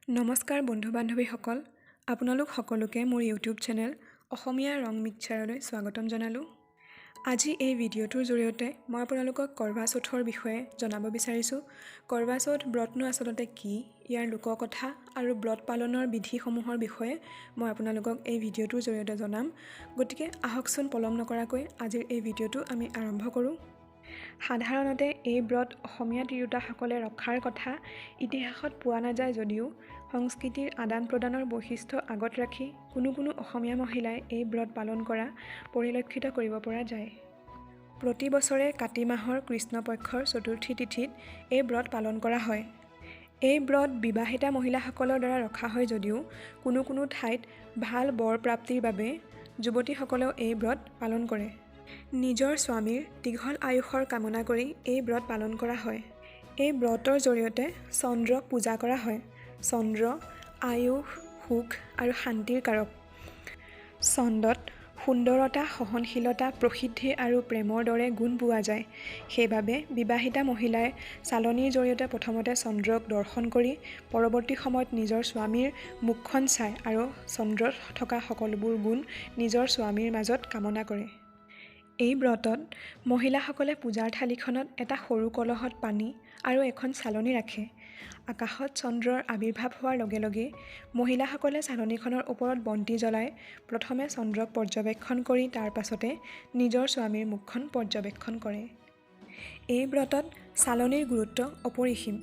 নমস্কাৰ বন্ধু বান্ধৱীসকল, আপোনালোক সকলোকে মোৰ ইউটিউব চেনেল অসমীয়া ৰং মিক্সাৰলৈ স্বাগতম জনালোঁ। আজি এই ভিডিঅ'টোৰ জৰিয়তে মই আপোনালোকক কৰৱা চৌথৰ বিষয়ে জনাব বিচাৰিছোঁ। কৰৱা চৌথ ব্ৰতনো আচলতে কি, ইয়াৰ লোককথা আৰু ব্ৰত পালনৰ বিধিসমূহৰ বিষয়ে মই আপোনালোকক এই ভিডিঅ'টোৰ জৰিয়তে জনাম। গতিকে আহকচোন, পলম নকৰাকৈ আজিৰ এই ভিডিঅ'টো আমি আৰম্ভ কৰোঁ। সাধাৰণতে এই ব্ৰত অসমীয়া তিৰোতাসকলে ৰখাৰ কথা ইতিহাসত পোৱা নাযায় যদিও সংস্কৃতিৰ আদান প্ৰদানৰ বৈশিষ্ট্য আগত ৰাখি কোনো কোনো অসমীয়া মহিলাই এই ব্ৰত পালন কৰা পৰিলক্ষিত কৰিব পৰা যায়। প্ৰতি বছৰে কাতি মাহৰ কৃষ্ণপক্ষৰ চতুৰ্থী তিথিত এই ব্ৰত পালন কৰা হয়। এই ব্ৰত বিবাহিতা মহিলাসকলৰ দ্বাৰা ৰখা হয় যদিও কোনো কোনো ঠাইত ভাল বৰ প্ৰাপ্তিৰ বাবে যুৱতীসকলেও এই ব্ৰত পালন কৰে। নিজৰ স্বামীৰ দীঘল আয়ুসৰ কামনা কৰি এই ব্ৰত পালন কৰা হয়। এই ব্ৰতৰ জৰিয়তে চন্দ্ৰক পূজা কৰা হয়। চন্দ্ৰ আয়ুস, সুখ আৰু শান্তিৰ কাৰক। চন্দ্ৰত সুন্দৰতা, সহনশীলতা, প্ৰসিদ্ধি আৰু প্ৰেমৰ দৰে গুণ পোৱা যায়। সেইবাবে বিবাহিতা মহিলাই চালনীৰ জৰিয়তে প্ৰথমতে চন্দ্ৰক দৰ্শন কৰি পৰৱৰ্তী সময়ত নিজৰ স্বামীৰ মুখখন চায় আৰু চন্দ্ৰত থকা সকলোবোৰ গুণ নিজৰ স্বামীৰ মাজত কামনা কৰে। এই ব্ৰতত মহিলাসকলে পূজাৰ থালিখনত এটা সৰু কলহত পানী আৰু এখন চালনী ৰাখে। আকাশত চন্দ্ৰৰ আৱিৰ্ভাৱ হোৱাৰ লগে লগেই মহিলাসকলে চালনীখনৰ ওপৰত বন্তি জ্বলাই প্ৰথমে চন্দ্ৰক পৰ্যবেক্ষণ কৰি তাৰ পাছতে নিজৰ স্বামীৰ মুখখন পৰ্যবেক্ষণ কৰে। এই ব্ৰতত চালনীৰ গুৰুত্ব অপৰিসীম।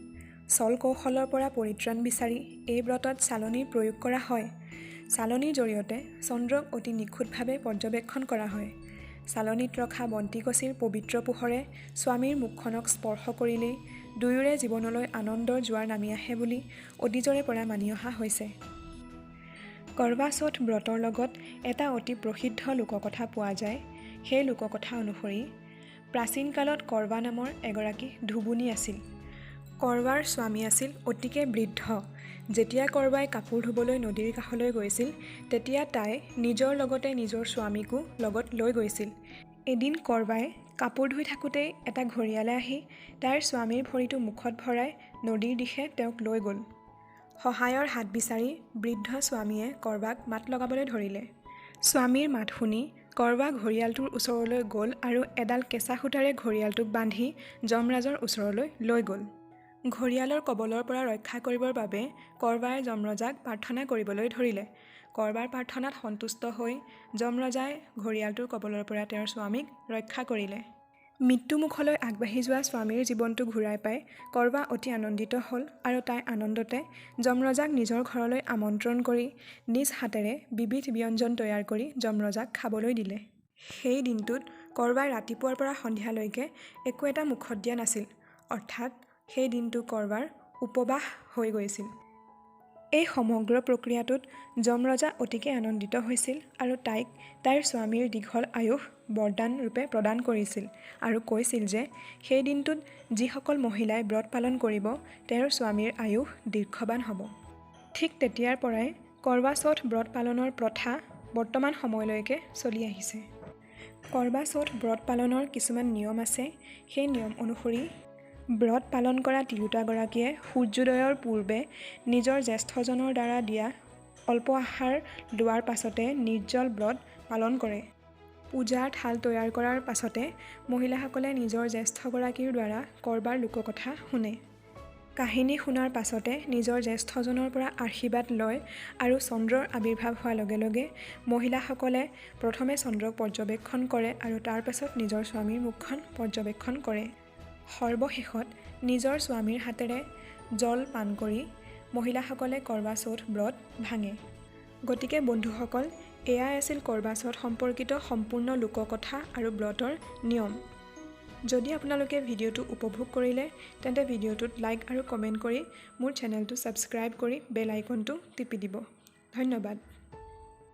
ছল কৌশলৰ পৰা পৰিত্ৰাণ বিচাৰি এই ব্ৰতত চালনীৰ প্ৰয়োগ কৰা হয়। চালনীৰ জৰিয়তে চন্দ্ৰক অতি নিখুঁতভাৱে পৰ্যবেক্ষণ কৰা হয়। চালনীত ৰখা বন্তিগছিৰ পবিত্ৰ পোহৰে স্বামীৰ মুখখনক স্পৰ্শ কৰিলেই দুয়োৰে জীৱনলৈ আনন্দৰ জোৱাৰ নামি আহে বুলি অতীজৰে পৰা মানি অহা হৈছে। কৰৱা চৌথ ব্ৰতৰ লগত এটা অতি প্ৰসিদ্ধ লোককথা পোৱা যায়। সেই লোককথা অনুসৰি প্ৰাচীন কালত কৰৱা নামৰ এগৰাকী ধুবুনী আছিল। কৰৱাৰ স্বামী আছিল অতিকে বৃদ্ধ। যেতিয়া কৰৱাই কাপোৰ ধুবলৈ নদীৰ কাষলৈ গৈছিল, তেতিয়া তাই নিজৰ লগতে নিজৰ স্বামীকো লগত লৈ গৈছিল। এদিন কৰৱাই কাপোৰ ধুই থাকোঁতেই এটা ঘঁৰিয়ালে আহি তাইৰ স্বামীৰ ভৰিটো মুখত ভৰাই নদীৰ দিশে তেওঁক লৈ গ'ল। সহায়ৰ হাত বিচাৰি বৃদ্ধ স্বামীয়ে কৰৱাক মাত লগাবলৈ ধৰিলে। স্বামীৰ মাত শুনি কৰৱা ঘঁৰিয়ালটোৰ ওচৰলৈ গ'ল আৰু এডাল কেঁচা সূতাৰে ঘঁৰিয়ালটোক বান্ধি যমৰাজৰ ওচৰলৈ লৈ গ'ল। ঘঁৰিয়ালৰ কবলৰ পৰা ৰক্ষা কৰিবৰ বাবে কৰৱাই যমৰজাক প্ৰাৰ্থনা কৰিবলৈ ধৰিলে। কৰৱাৰ প্ৰাৰ্থনাত সন্তুষ্ট হৈ যমৰজাই ঘঁৰিয়ালটোৰ কবলৰ পৰা তেওঁৰ স্বামীক ৰক্ষা কৰিলে। মৃত্যুমুখলৈ আগবাঢ়ি যোৱা স্বামীৰ জীৱনটো ঘূৰাই পাই কৰৱা অতি আনন্দিত হ'ল আৰু তাই আনন্দতে যমৰজাক নিজৰ ঘৰলৈ আমন্ত্ৰণ কৰি নিজ হাতেৰে বিবিধ ব্যঞ্জন তৈয়াৰ কৰি যমৰজাক খাবলৈ দিলে। সেই দিনটোত কৰৱাই ৰাতিপুৱাৰ পৰা সন্ধিয়ালৈকে একো এটা মুখত দিয়া নাছিল, অৰ্থাৎ সেই দিনটো কৰৱাৰ উপবাস হৈ গৈছিল। এই সমগ্ৰ প্ৰক্ৰিয়াটোত যমৰজা অতিকে আনন্দিত হৈছিল আৰু তাইক তাইৰ স্বামীৰ দীঘল আয়ুস বৰদান ৰূপে প্ৰদান কৰিছিল আৰু কৈছিল যে সেই দিনটোত যিসকল মহিলাই ব্ৰত পালন কৰিব, তেওঁৰ স্বামীৰ আয়ুস দীৰ্ঘবান হ'ব। ঠিক তেতিয়াৰ পৰাই কৰৱা চৌথ ব্ৰত পালনৰ প্ৰথা বৰ্তমান সময়লৈকে চলি আহিছে। কৰৱা চৌথ ব্ৰত পালনৰ কিছুমান নিয়ম আছে। সেই নিয়ম অনুসৰি ব্ৰত পালন কৰা তিৰোতাগৰাকীয়ে সূৰ্যোদয়ৰ পূৰ্বে নিজৰ জ্যেষ্ঠজনৰ দ্বাৰা দিয়া অল্প আহাৰ লোৱাৰ পাছতে নিৰ্জল ব্ৰত পালন কৰে। পূজাৰ থাল তৈয়াৰ কৰাৰ পাছতে মহিলাসকলে নিজৰ জ্যেষ্ঠগৰাকীৰ দ্বাৰা কৰবাৰ লোককথা শুনে। কাহিনী শুনাৰ পাছতে নিজৰ জ্যেষ্ঠজনৰ পৰা আশীৰ্বাদ লয় আৰু চন্দ্ৰৰ আৱিৰ্ভাৱ হোৱাৰ লগে লগে মহিলাসকলে প্ৰথমে চন্দ্ৰক পৰ্যবেক্ষণ কৰে আৰু তাৰ পাছত নিজৰ স্বামীৰ মুখখন পৰ্যবেক্ষণ কৰে। সৰ্বশেষত নিজৰ স্বামীৰ হাতেৰে জল পান কৰি মহিলাসকলে কৰৱা চৌথ ব্ৰত ভাঙে। গতিকে বন্ধুসকল, এয়াই আছিল কৰৱা চৌথ সম্পৰ্কিত সম্পূৰ্ণ লোককথা আৰু ব্ৰতৰ নিয়ম। যদি আপোনালোকে ভিডিঅ'টো উপভোগ কৰিলে, তেন্তে ভিডিঅ'টোত লাইক আৰু কমেণ্ট কৰি মোৰ চেনেলটো ছাবস্ক্ৰাইব কৰি বেল আইকনটো টিপি দিব। ধন্যবাদ।